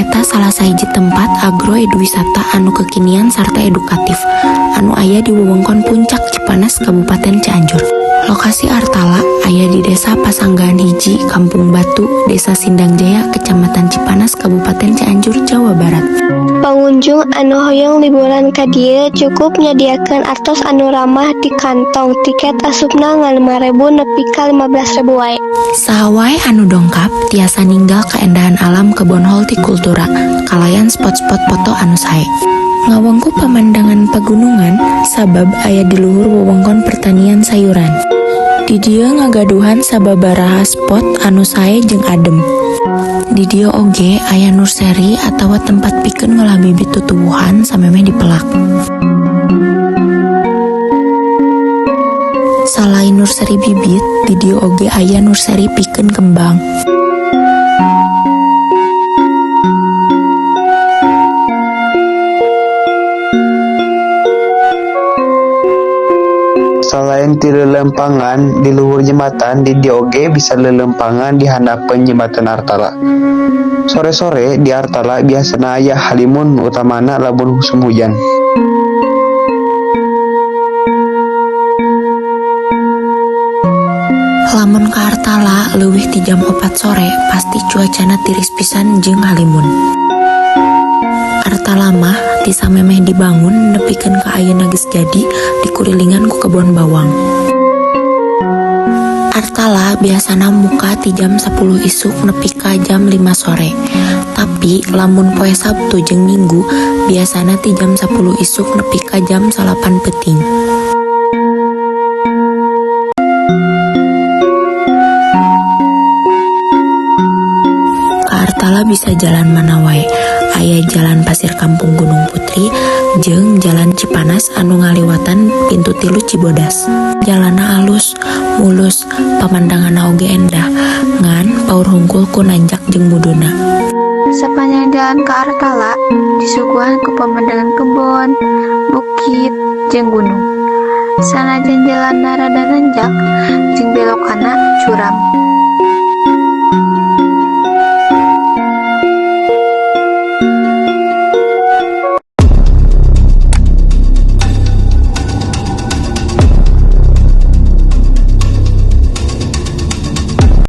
nyaeta salah sahiji tempat agroeduwisata anu kekinian sarta edukatif anu aya di wewengkon Puncak Cipanas, Kabupaten Cianjur. Lokasi Artala aya di Desa Pasanggahan Hiji, Kampung Batu, Desa Sindangjaya, Kecamatan Cipanas, Kabupaten Cianjur, Jawa Barat. Pengunjung anu hoyong liburan ka dieu cukup nyadiakeun artos anu ramah di kantong. Tiket asupna ngan 5.000 nepi ka 15.000 wae. Saha wae anu dongkap tiasa ninggal kaendahan alam kebon hortikultura kalayan spot-spot foto anu sae. Ngawengku pamandangan pagunungan sabab aya di luhur wewengkon pertanian sayuran. Di dieu ngagaduhan sababaraha spot anu sae jeung adem. Di dieu oge aya nursery atawa tempat pikeun ngolah bibit tutuwuhan samemeh dipelak. Salain nursery bibit, di dieu oge aya nursery pikeun kembang. Salain ti lelempangan di luhur jembatan, di dieu oge bisa lelempangan di handapeun jembatan Artala. Sore-sore di Artala biasana aya halimun, utamana lamun usum hujan. Lamun ka Artala leuwih ti jam 4 sore pasti cuacana tiris pisan jeung halimun. Artala mah ti samemeh dibangun nepikeun ka ayeuna geus jadi dikurilingan ku kebon bawang. Artala biasana muka ti jam 10 isuk nepi ka jam 5 sore. Tapi lamun poe Sabtu jeung Minggu biasana ti jam 10 isuk nepi ka jam 9 peuting. Ka Artala bisa jalan mana wae. Aya jalan Pasir Kampung Gunung Putri jeung jalan Cipanas anu ngaliwatan pintu 3 Cibodas. Jalanna alus, mulus, pamandanganna oge endah, ngan paur hungkul ku nanjak jeung muduna. Sapanjang jalan ka Artala disuguhan ku pemandangan kebon, bukit, jeung gunung. Sanajan jalanna rada nanjak jeung belokanna curam.